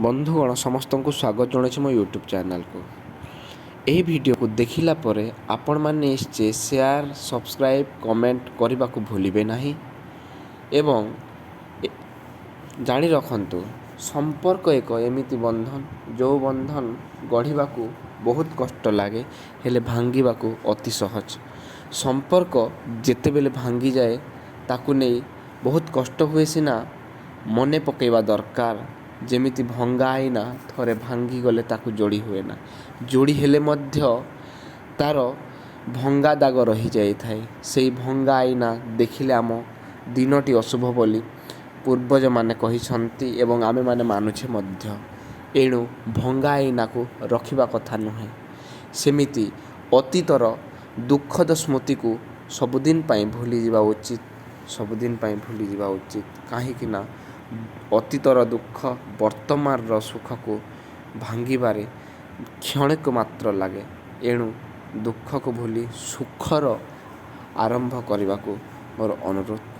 ବନ୍ଧୁଗଣ, ସମସ୍ତଙ୍କୁ ସ୍ୱାଗତ ଜଣାଉଛି ମୋ ୟୁଟ୍ୟୁବ୍ ଚ୍ୟାନେଲ୍କୁ। ଏହି ଭିଡ଼ିଓକୁ ଦେଖିଲା ପରେ ଆପଣମାନେ ନିଶ୍ଚୟ ସେୟାର, ସବସ୍କ୍ରାଇବ୍, କମେଣ୍ଟ କରିବାକୁ ଭୁଲିବେ ନାହିଁ। ଏବଂ ଜାଣି ରଖନ୍ତୁ, ସମ୍ପର୍କ ଏକ ଏମିତି ବନ୍ଧନ, ଯେଉଁ ବନ୍ଧନ ଗଢ଼ିବାକୁ ବହୁତ କଷ୍ଟ ଲାଗେ, ହେଲେ ଭାଙ୍ଗିବାକୁ ଅତି ସହଜ। ସମ୍ପର୍କ ଯେତେବେଳେ ଭାଙ୍ଗିଯାଏ, ତାକୁ ନେଇ ବହୁତ କଷ୍ଟ ହୁଏ ସିନା, ମନେ ପକାଇବା ଦରକାର, ଯେମିତି ଭଙ୍ଗା ଆଇନା ଥରେ ଭାଙ୍ଗିଗଲେ ତାକୁ ଯୋଡ଼ି ହୁଏ ନା, ଯୋଡ଼ି ହେଲେ ମଧ୍ୟ ତା'ର ଭଙ୍ଗା ଦାଗ ରହିଯାଇଥାଏ। ସେଇ ଭଙ୍ଗା ଆଇନା ଦେଖିଲେ ଆମ ଦିନଟି ଅଶୁଭ ବୋଲି ପୂର୍ବଜମାନେ କହିଛନ୍ତି ଏବଂ ଆମେମାନେ ମାନୁଛେ ମଧ୍ୟ। ଏଣୁ ଭଙ୍ଗା ଆଇନାକୁ ରଖିବା କଥା ନୁହେଁ। ସେମିତି ଅତୀତର ଦୁଃଖଦ ସ୍ମୃତିକୁ ସବୁଦିନ ପାଇଁ ଭୁଲିଯିବା ଉଚିତ, ସବୁଦିନ ପାଇଁ ଭୁଲିଯିବା ଉଚିତ। କାହିଁକି ନା ଅତୀତର ଦୁଃଖ ବର୍ତ୍ତମାନର ସୁଖକୁ ଭାଙ୍ଗିବାରେ କ୍ଷଣକ ମାତ୍ର ଲାଗେ। ଏଣୁ ଦୁଃଖକୁ ଭୁଲି ସୁଖର ଆରମ୍ଭ କରିବାକୁ ମୋର ଅନୁରୋଧ।